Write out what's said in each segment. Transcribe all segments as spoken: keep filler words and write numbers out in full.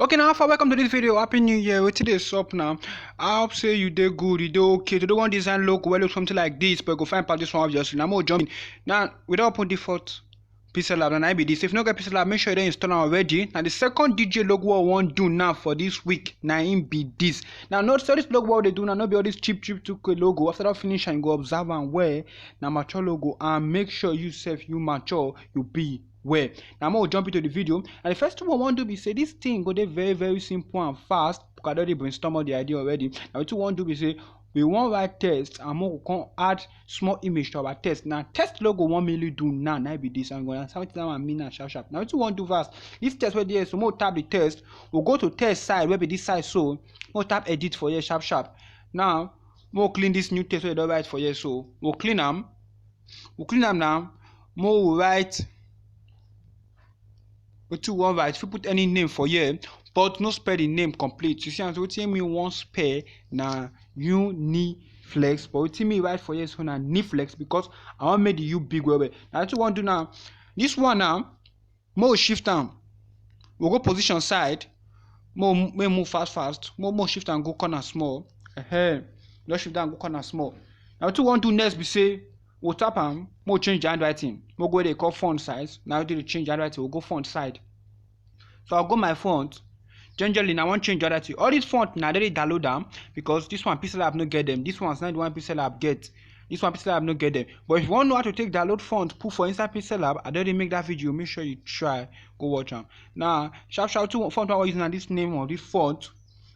Okay, now, welcome to this video. Happy New Year. Wetin dey sup now? I hope say you dey good, you dey okay. Today, one design logo wey look something like this, but you go find part this one, obviously. Now, more jump in. Now, we don open default Pixel Lab, and I be this. If you no get Pixel Lab, make sure you don install am already. Now, the second D J logo I wan do now for this week, na im be this. Now, note say this logo wey we dey do now, no be all this cheap, cheap two K logo. After that finish, and you go observe am well. Na mature logo, and make sure you sef, you mature, you be well. Now, more jump into the video. And the first thing I wan do be say this thing go dey very, very simple and fast. Because I don dey brainstorm all the idea already. Now, wetin we wan do be say we wan write text, and we go come add small image to our text. Now, text logo we wan mainly do now, na be this. And we go understand wetin that one mean now, sharp, sharp. Now, wetin we wan do first? This text wey dey here, so we go tap the text. We go to text side wey be this side, so we go tap edit for here, sharp, sharp. Now, we go clean this new text wey we don write for here, so we go clean am. We go clean am now. We go write wetin we wan write. If you put any name for here, but no spell the name complete. You see am, so wetin me wan spell na Uniflex, but wetin me write for here so na Niflex, because I wan make the U big well well. Now, wetin we wan do now? This one now, mo shift am. We go position side. Mo, mo move fast, fast. Mo, mo shift am go corner small. Ehen. Just shift am go corner small. Now, wetin we wan do next be say we tap am, mo change the handwriting. Mo go where they call font size. Now, we dey change handwriting, we go font side. So, I'll go my font. Generally, na I wan change the handwriting. All these font, na I dey download am, because this one Pixel Lab no get them. This one's not the one Pixel Lab get. This one Pixel Lab no get them. But if you wan know how to take download font, put for inside Pixel Lab, I don already make that video. Make sure you try go watch am. Now, sharp, sharp, two font I wan use na this name of this font.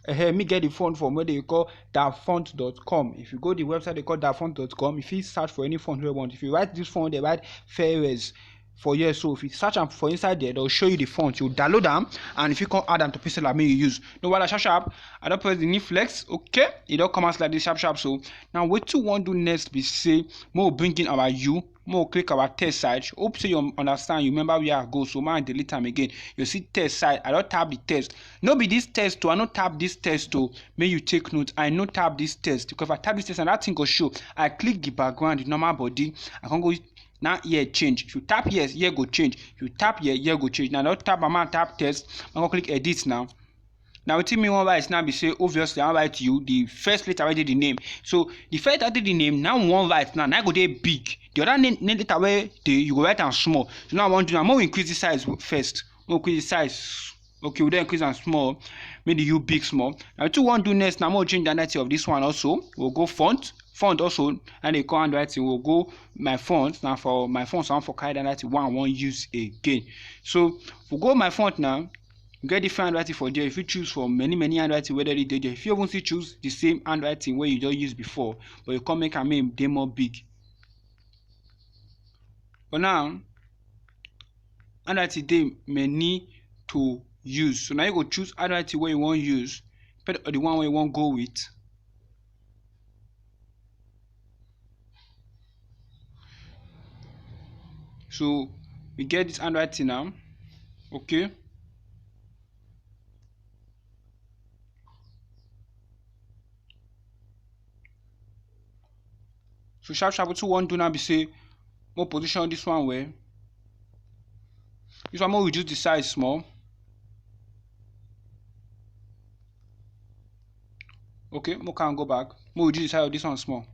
Eh, me get the font from where they call dafont dot com. If you go the website they call dafont dot com, if you search for any font you want, if you write this font, they write Fairways for here. So if you search am for inside there, they'll show you the font. You download am, and if you come add am to Pixel Lab, make you use. No wahala, sharp, sharp. I don press the Niflex. Okay, e don come out like this, sharp, sharp. So now, wetin we wan do next be say, mo bring in our U, mo click our text side. Hope say you understand, you remember where I go. So, man, delete am again. You see text side, I don tap the text. No be this text o, I no tap this text o. Make you take note, I no tap this text, because if I tap this text, and that thing go show. I click the background, the normal body. I can go now, here change. If you tap yes, here go change. If you tap here, here go change. Now, I don tap am, I tap text. I go click edit now. Now, wetin me wan write now be say, obviously, I wan write U, the first letter wey dey the name. So, the first letter dey the name, now we wan write now, na go dey big. The other name, name letter wey dey, you go write am small. So, now I wan do now, mo increase the size first. Mo increase the size. Okay, we don increase am small. Make the U big small. Now, wetin we wan do next now, mo change the identity of this one also. We'll go font. Font also, and they call handwriting. We'll go my font. Now, for my font, so I wan for carry the handwriting one I wan use again. So, we go my font now. You get different handwriting for there. If you choose from many, many handwriting wey dey there, if you even still choose the same handwriting wey you don use before, but you come make am make e dey more big. But now, handwriting dey many to use. So now you go choose handwriting wey you wan use, depend on the one wey you wan go with. So we get this handwriting now. Okay. So sharp, sharp, wetin we wan do now be say, mo position this one well. This one, mo reduce the size small. Okay, mo can go back. Mo reduce the size of this one small.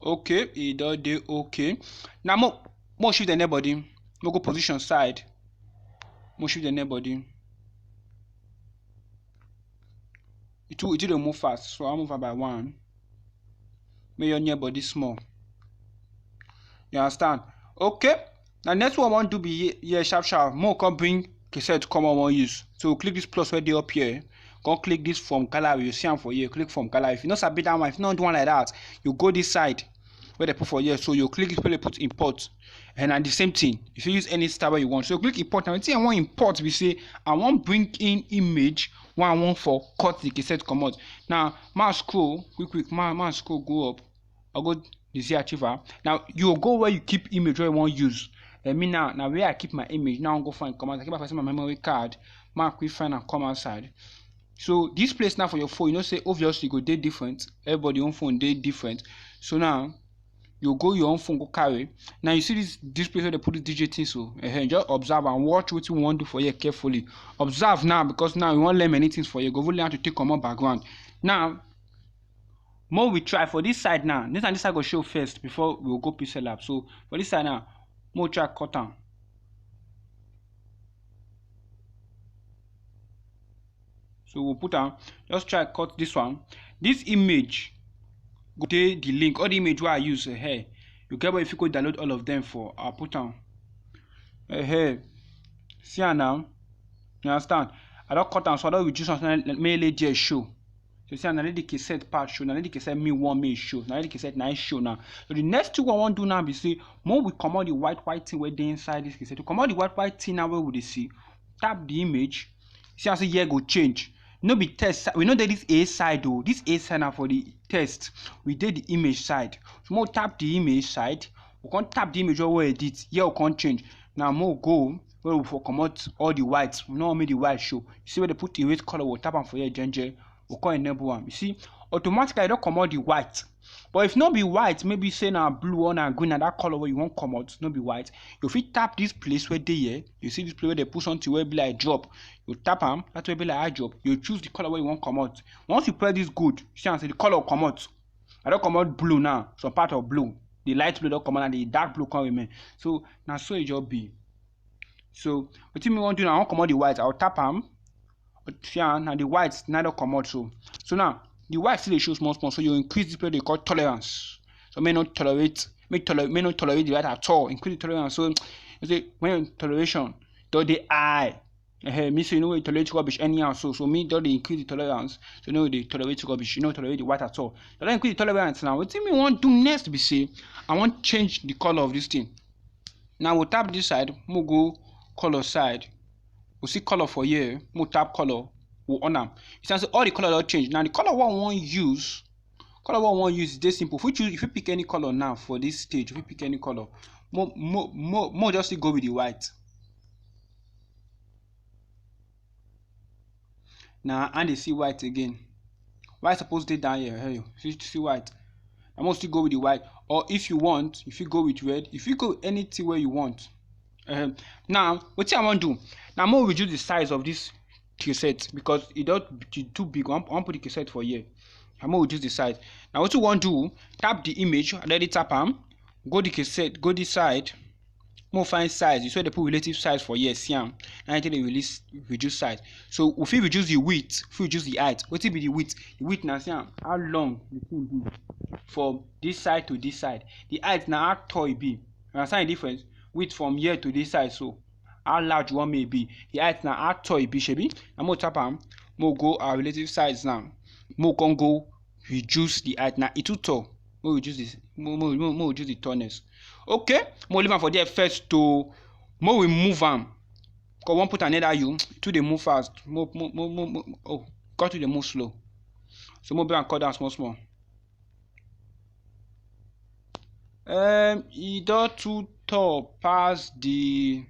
Okay, e don dey okay. Now mo, mo shift the neck body. Mo go position side. Mo shift the neck body. It will, it will move fast, so I'll move am by one. Make your neck body small. You understand? Okay. Now, next one I wan do be here, here, sharp, sharp. Mo come bring cassette come, I wan use. So click this plus wey dey up here. Come click this from gallery. You see am for here. Click from gallery. If you no sabi that one, if you no do one like that, you go this side where they put for here. So you click this where they put import. And na the same thing. If you use any style wey you want. So click import. Now, wetin I wan import be say, I wan bring in image wey I wan for cut the cassette comot. Now, ma scroll quick, quick. Ma, ma scroll go up. I go the Z Archiver. Now, you go where you keep image wey you wan use. Eh, me now, na where I keep my image. Now, I go find comot. I keep am for inside my memory card. Ma quick find and come outside. So this place now for your phone, you know say obviously e go dey different. Everybody own phone dey different. So now, You go your own phone, go carry. Now you see this, this place where they put the D J thing, so, eh, just observe and watch what you want do for here carefully. Observe now, because now you won't learn many things for here. Go really have to take on more background. Now, more we try for this side now. This and this side go show first before we go pixel lab. So for this side now, more try cut down. So we'll put on, just try cut this one. This image, go dey the link, all the image where I use, eh, hey, you get where if you go download all of them for, I'll put on. Eh, hey, see am now, you understand? I don't cut am, so I don't reduce am, so make e dey show. So see, na the cassette part show, na the cassette me one me show, na the cassette na e show now. So the next thing I want do now be say, more we comot the white white thing wey dey inside this cassette. To comot the white white thing now wey we dey see, tap the image. See as here go change. No be test si-, we no dey this A side o. This A side na for the test. We dey the image side. So more tap the image side. We come tap the image wey we edit. Here we come change. Now more go where we for comot all the white. We no want make the white show. You see where they put erase color, we tap am for here, genje. We come enable am. You see, automatically e don comot the white. But if no be white, maybe say na blue or na green, na that color wey you wan comot, no be white. You fit tap this place wey dey here. You see this place where they put something wey be like drop. You tap am, that way be like eye drop. You choose the color wey you wan comot. Once you press this good, you see am say the color comot. I don comot blue now, some part of blue. The light blue don comot and the dark blue come remain. So na so e just be. So wetin me wan do now, I wan comot the white. I will tap am. See am, na the white na don comot so. So now the white still dey show small small. So you increase this place they call tolerance. So make no tolerate, make toler-, make no tolerate the white at all. Increase the tolerance. So you say when toleration don dey high, eh, me say you no go tolerate rubbish anyhow. So, so me don dey increase the tolerance. So you no go dey tolerate rubbish. You no tolerate the white at all. So I don increase the tolerance now. Wetin me wan do next be say I wan change the color of this thing. Now we tap this side, we go color side. We see color for here, we tap color, we on am. You see say all the color don change. Now the color wey we wan use, color wey we wan use dey simple. If you choose, if you pick any color now for this stage, if you pick any color, more, more, more, more just still go with the white. Now and they see white again. White suppose dey down here. Hey, see, see white. I must still go with the white. Or if you want, if you go with red, if you go anything where you want. Um, now, what I want do? Now, more reduce the size of this cassette because it don't, it too big. I want, I want put the cassette for here. I'm gonna reduce the size. Now, what you want do? Tap the image, already tap am. Go the cassette, go this side. More find size. You saw they put relative size for here. See am. Now until they release reduce size. So if you reduce the width, if you reduce the height, what will be the width? The width now see am. How long the thing be from this side to this side? The height now how tall it be? You understand the difference? Width from here to this side. So how large one may be? The height now how tall it be? Shebi? I'm gonna tap am. Mo go our relative size now. Mo can go reduce the height. Now it too tall. Mo reduce this. Mo, mo, mo, mo reduce the tallness. Okay. Mo leave am for there first to mo we move am. Cause one put another you. Two they move fast. Mo, mo, mo, mo, mo, oh, got to the move slow. So mo be and cut down small small. Um, e don too tall pass the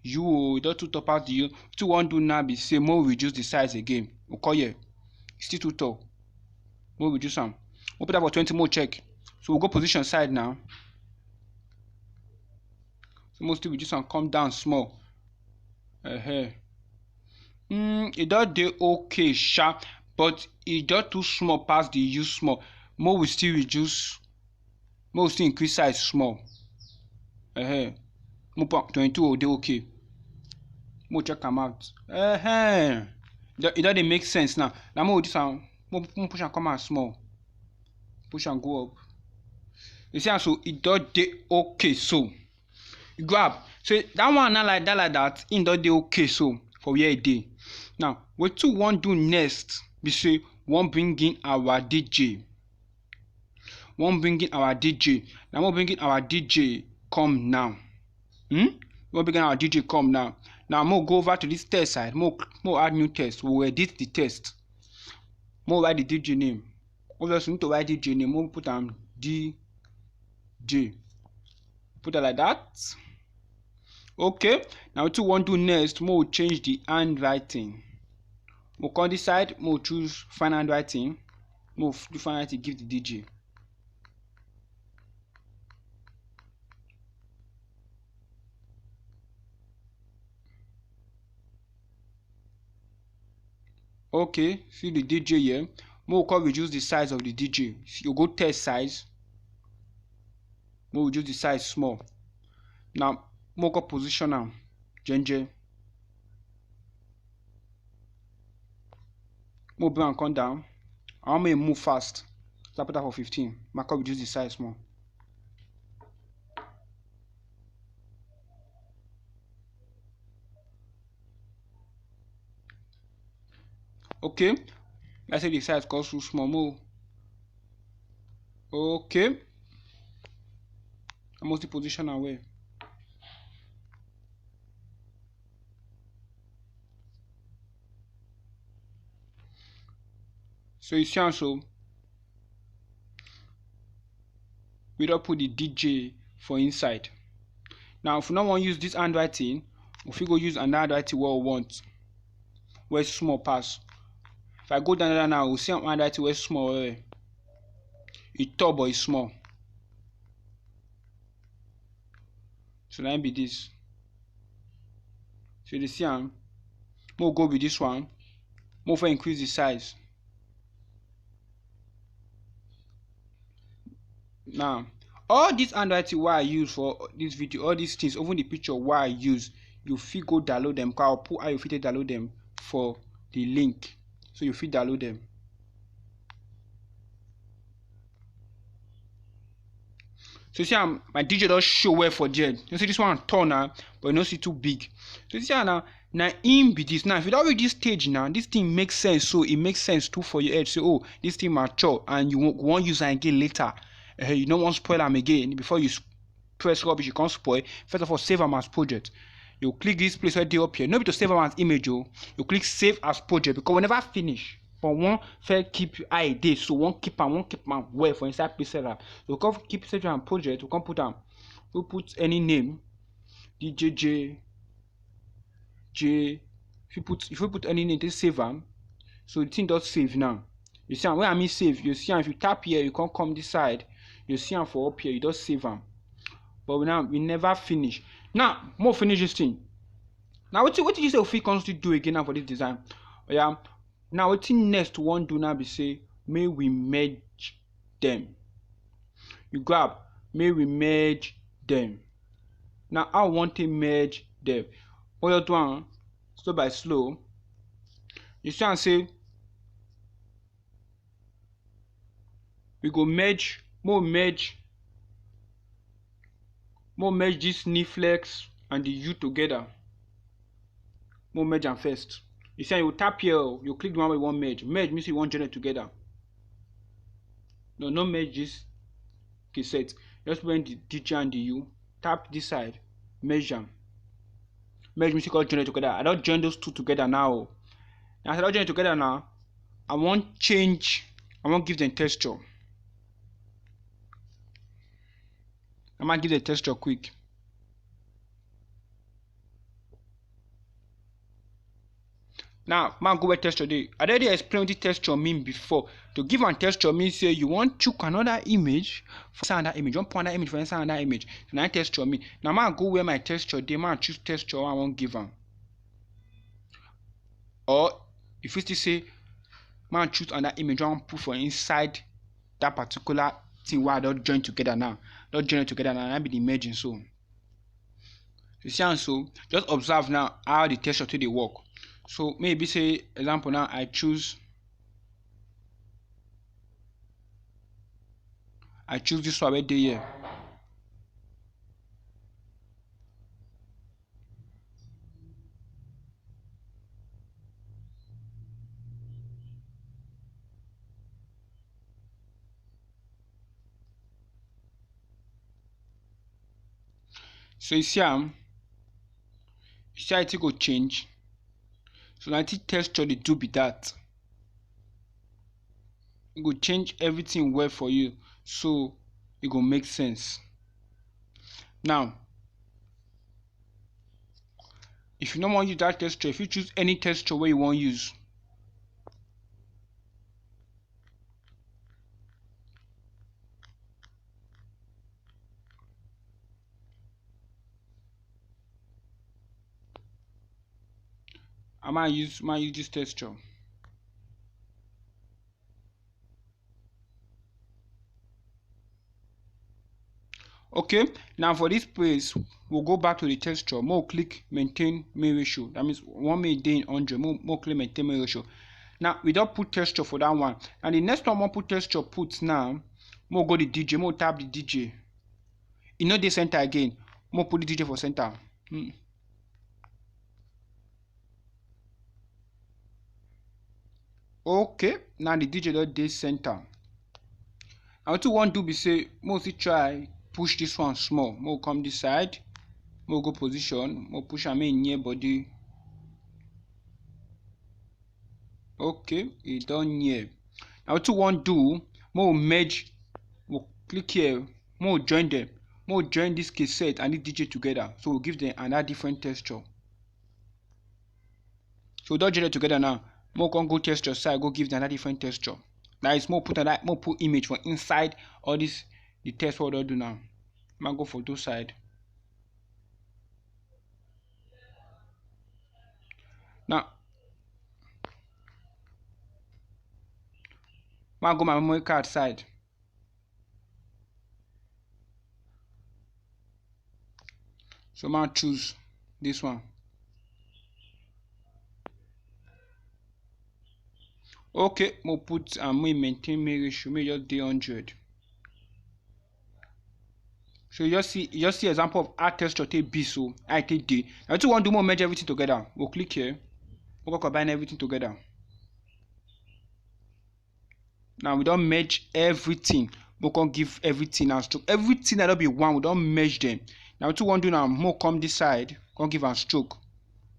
you o, e don too tall pass the you. Two one do now be say mo reduce the size again. We call here. It's still too tall. Mo reduce am. Mo put that for twenty, mo check. So we go position side now. So mo still reduce am, come down small. Uh-huh. Mm, e don dey okay, sha, but e don too small pass the you small. Mo we still reduce. Mo we still increase size small. Uh-huh. Mo put twenty-two o dey okay. Mo check am out. Uh-huh. E don dey make sense now. Now mo this one. Mo, mo push am come out small. Push am go up. You see am so e don dey okay so. Grab. So that one na like that, like that. Im don dey okay so for where e dey. Now, wetin we wan do next be say we wan bring in our D J. We wan bring in our D J. Now, we wan bring in our D J come now. Hmm? We wan bring in our D J come now. Now, mo go over to this test side. Mo, mo add new test. We will edit the test. Mo write the D J name. Obviously, we need to write D J name. Mo put am D J. Put it like that. Okay. Now, wetin we wan do next, mo change the handwriting. Mo come this side, mo choose fine handwriting. Mo f-, do fine handwriting, give the D J. Okay, see the D J here. Mo come reduce the size of the D J. You go test size. Mo reduce the size small. Now, mo come position am. Jenje. Mo bring am come down. I want make e move fast. So I put am for fifteen. Ma come reduce the size small. Okay. I say the size cause too small. Mo. Okay. I must position am well. So you see am so, we don put the D J for inside. Now, if we no wan use this handwriting, we fit go use another handwriting wey we want, wey small pass. If I go down there now, we see am handwriting wey small well well. E tall, but e small. So na im be this. So you dey see am. Mo go with this one. Mo fit increase the size. Now, all this handwriting wey I use for this video, all these things, even the picture wey I use, you fit go download them. I'll put how you fit take download them for the link. So you fit download them. So you see, am, my D J don show well for there. You see this one tall now, but you no see too big. So you see am now, na im be this. Now, if you don reach this stage now, this thing makes sense. So it makes sense too for your head. Say, oh, this thing mature, and you wan, wan use am again later. Eh, you no wan spoil am again before you s-, press rubbish, you come spoil. First of all, save am as project. You click this place right there up here. No be to save am as image, oh. You click save as project, because we never finish. But one fair keep eye dey, so one keep am, one keep am well for inside place like that. So we come keep save am project, we come put am. We put any name, D J J, J. If you put, if you put any name, just save am. So the thing just save now. You see am, when I mean save, you see am, if you tap here, you come, come this side, you see am for up here, you just save am. But we now, we never finish. Now, mo finish this thing. Now, wetin, wetin you say we fit come still do again now for this design? Oh yeah, now wetin next we wan do now be say, make we merge them. You grab, make we merge them. Now, how we wan take merge them? Mo just do am slow by slow. You see am say, we go merge, mo merge, mo merge this knee flex and the U together. Mo merge am first. You see, you tap here, you click the one wey you wan merge. Merge means you wan join it together. No, no merge this cassette. Just when the D J and the U, tap this side, merge am. Merge means you call join it together. I don join those two together now. Now, as I don join it together now, I wan change, I wan give them texture. I wan give them texture quick. Now, man, go where texture dey. I already explained the texture mean before. To give am texture mean say you wan chook another image for inside another image. You wan put another image for inside another image. So na texture mean. Now, man, go where my texture dey, man, choose texture I wan give am. Or if you still say, man, choose another image I wan put for inside that particular thing wey I don join together now. Don join together now, na be the merging so. You see am so, just observe now how the texture take dey work. So maybe say, example now, I choose, I choose this one wey dey here. So you see am, you see how it go change. So na the texture dey do be that. E go change everything well for you, so e go make sense. Now, if you no wan use that texture, if you choose any texture wey you wan use, I might use, might use this texture. Okay, now for this place, we'll go back to the texture. More click maintain mean ratio. That means one may day in hundred. More, more click maintain mean ratio. Now we don't put texture for that one. And the next one, we'll put texture put now. More go the D J. More tap the D J. You know the center again. More put the D J for center. Hmm. Okay, now the D J dot day center. And what you want to be say, mostly try push this one small. More come this side. More go position. More push am in near body. Okay, it done here. Now what you want do? More merge. We'll click here. More join them. More join this cassette and this D J together. So we'll give them another different texture. So we don join them together now. More come go texture side, go give them another different texture. Now it's more put another, more put image for inside all this, the text what we don do now. Man go photo side. Now, man go my memory card side. So man choose this one. Okay, we'll put and we maintain mean ratio, may just day hundred. So you just see, you just see example of how texture take be so, I take day. Now what you want do, more merge everything together. We'll click here. We'll combine everything together. Now we don merge everything. We come give everything and stroke. Everything that don't be one, we don merge them. Now what you want do now, more come this side, come give am stroke.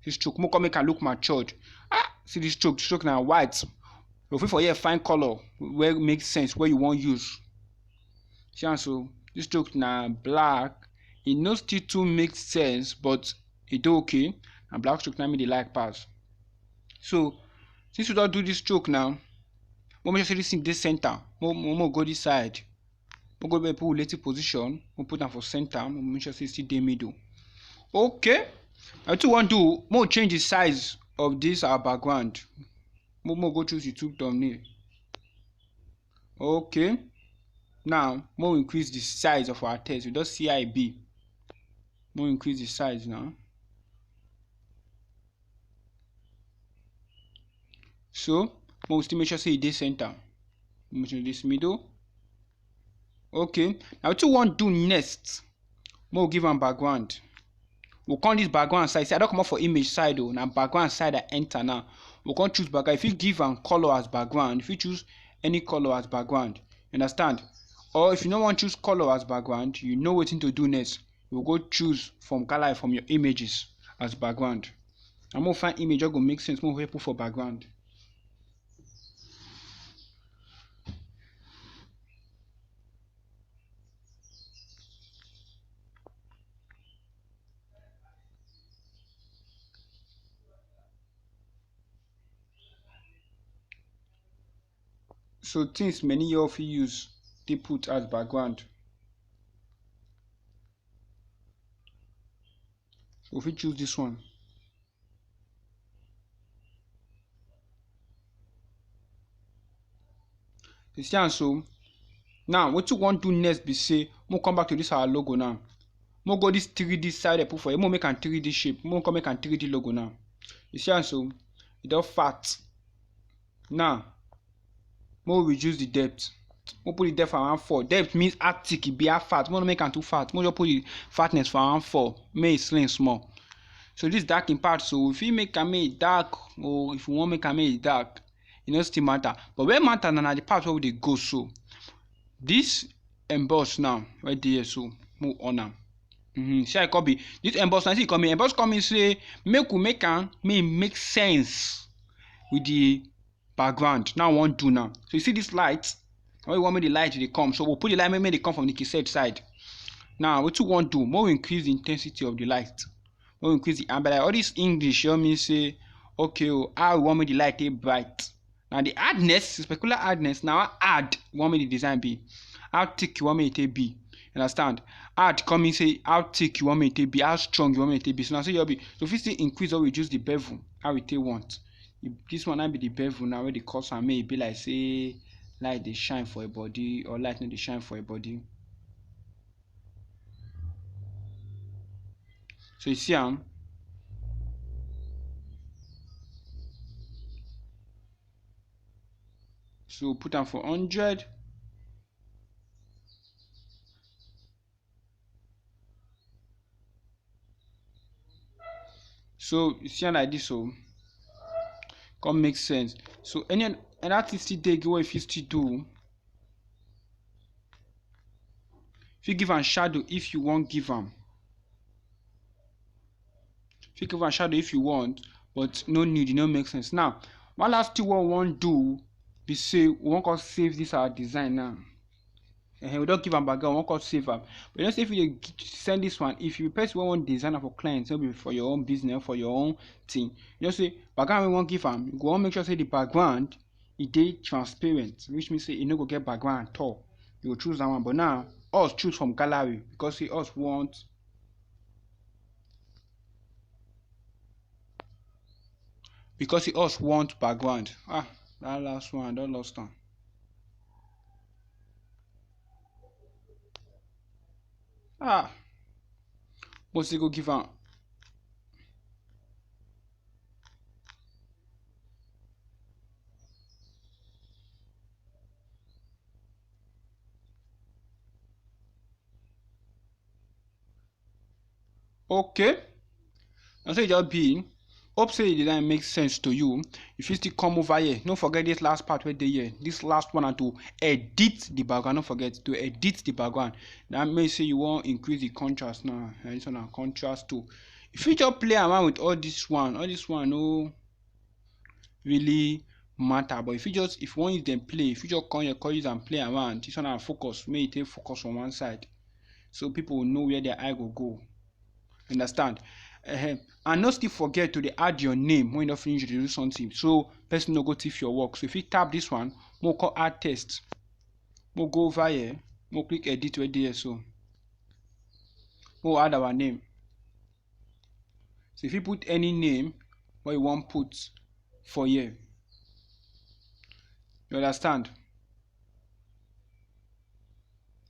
This stroke, more come make am look matured. Ah, see this stroke, stroke now white. You fit for here find color where make sense, where you want use. See am so, this stroke na black. E no still too make sense, but e dey okay. Na black stroke na me dey like pass. So since we don do this stroke now, we make sure say this thing dey center. We, we, we go this side. We go be put relative position. We put am for center. We make sure say e still dey middle. Okay. Now what you want do, more change the size of this our background. We, we go choose YouTube thumbnail. Okay. Now, more increase the size of our text. We just C I B. More increase the size now. So, more still make sure say e dey center. Make sure this middle. Okay. Now what you want do next? We'll give am background. We'll come this background side. See, I don't come up for image side though. Now background side I enter now. We'll come choose background. If you give am color as background, if you choose any color as background, you understand? Or if you no want choose color as background, you know what to do next. We'll go choose from color from your images as background. I'm gonna find image that go make sense. More people for background. So things many of you use, they put as background. So if you choose this one, you see am so. Now what you want do next be say, we'll come back to this our logo now. We'll go this three D side I put for you. We'll make an three D shape. We'll come make an three D logo now. You see am so, e don fat. Now, we'll reduce the depth. We'll put the depth around four. Depth means how thick e be, how fat. We'll make am too fat. We'll just put the fatness for around four. Make it slim small. So this dark in part, so if you make am make dark, or if you want make am make dark, e no still matter. But where matter na, na the part where we dey go so. This emboss now, right there so, move on am. Mm-hmm. See I copy. This emboss now, see e come in. Emboss come in say, make we make am, make e make sense with the background. Now I want do now. So you see this light? Now you want me the light to come. So we'll put the light, make, make they come from the cassette side. Now what you want do? More increase the intensity of the light. More increase the ambient light. All this English, you mean say, okay, oh, how you want me the light dey bright? Now the hardness, specular hardness, now how hard you want me the design be? How thick you want me it to be? Understand? Hard coming say how thick you want me it to be, how strong you want me it to be. So now say you'll be, so if you see increase or reduce the bevel, how we take want. If this one I be the bevel now where the cause am, may e be like say light dey shine for a body or light no dey shine for a body. So you see am. So put am for hundred. So you see am like this, so come make sense. So any another thing still dey again wey you fit still do. Fit give am shadow if you wan give am. Fit give am shadow if you want, but no need, e no make sense. Now, one last thing wey we wan do be say we wan come save this our design now. Ehen, we don give am background, we wan come save am. But you know say if you dey g- send this one, if you person wey wan design am for clients, no be for your own business, for your own thing, you know say background wey you wan give am, you go wan make sure say the background e dey transparent, which means say e no go get background at all. You go choose that one, but now us choose from gallery because say us want because say us want background. Ah, that last one I don lost am. Ah, must go give am. Okay. Na so e just be. Hope say the line make sense to you. You fit still come over here. No forget this last part wey dey here. This last one na to edit the background. No forget to edit the background. That means say you wan increase the contrast now. And this one na contrast too. You fit just play around with all this one. All this one no really matter. But if you just if you wan use them play, if you just come here, come use am play around. This one na focus. Make you take focus on one side. So people will know where their eye go go. Understand? Ehen. And no still forget to dey add your name when you don finish to do something. So person no go thief your work. So if you tap this one, mo call add text. Mo go over here. Mo click edit wey dey here so. Mo add our name. So if you put any name wey you wan put for here. You understand?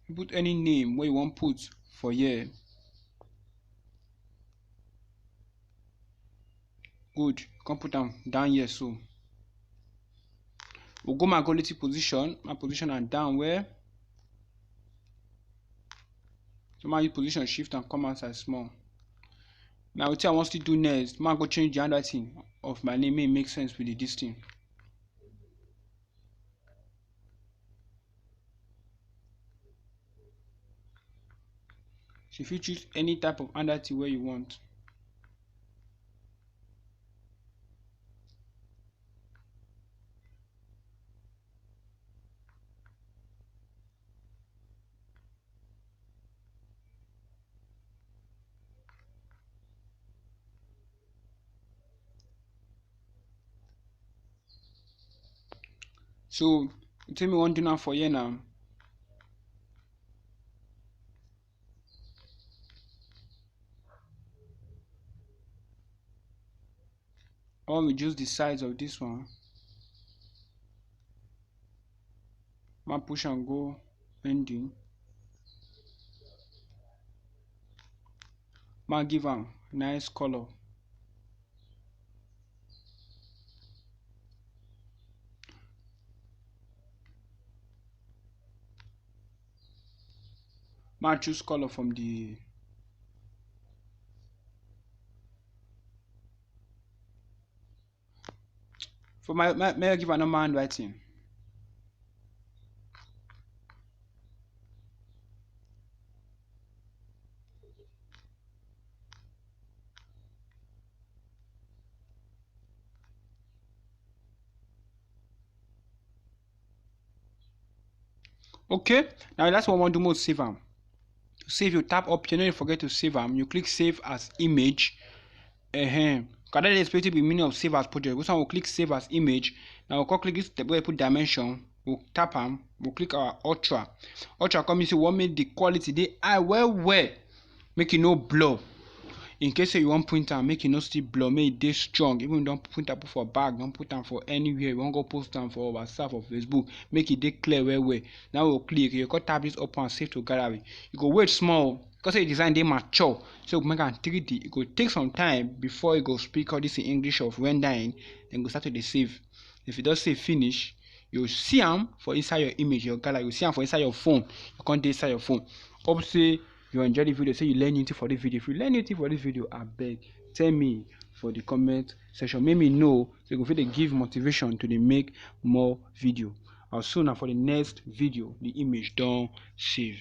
You put any name wey you wan put for here. Good. Come put am down here so. We go my quality position. My position am down where. So my position shift and come outside small. Now wetin I wan still do next, ma go change the handwriting of my name make e make sense with the this thing. So you fit choose any type of handwriting wey you want. So, tell me one thing now for here now. I wan reduce the size of this one. Ma push am go ending. Ma give am nice color. Ma choose color from the For my, my, may I give a normal handwriting? Okay, now that's what I want to most save am. To save, you tap option, don't forget to save am. You click save as image. Uh-huh. Can I explain the meaning of save as project? This one will click save as image. Now we'll click this step where you put dimension. We'll tap am. We'll click our ultra. Ultra come, you see what make the quality dey high well well. Make e no blur. In case say you wan print am, make e no still blur, make e dey strong. Even you don print am put for bag, don put am for anywhere, you wan go post am for WhatsApp or Facebook, make e dey clear well well. Now we go click, you go tap this open and save to gallery. You go wait small, because the design dey mature, so make am three D. E go take some time before e go speak all this in English of rendering, then go start to dey save. If you don save finish, you see am for inside your image, your gallery, you see am for inside your phone, you come dey inside your phone. Hope say you enjoy the video, say you learn anything for this video. If you learn anything for this video, abeg tell me for the comment section, make me know, so you go fit dey give motivation to dey make more video. I'll see una for the next video. The image don save.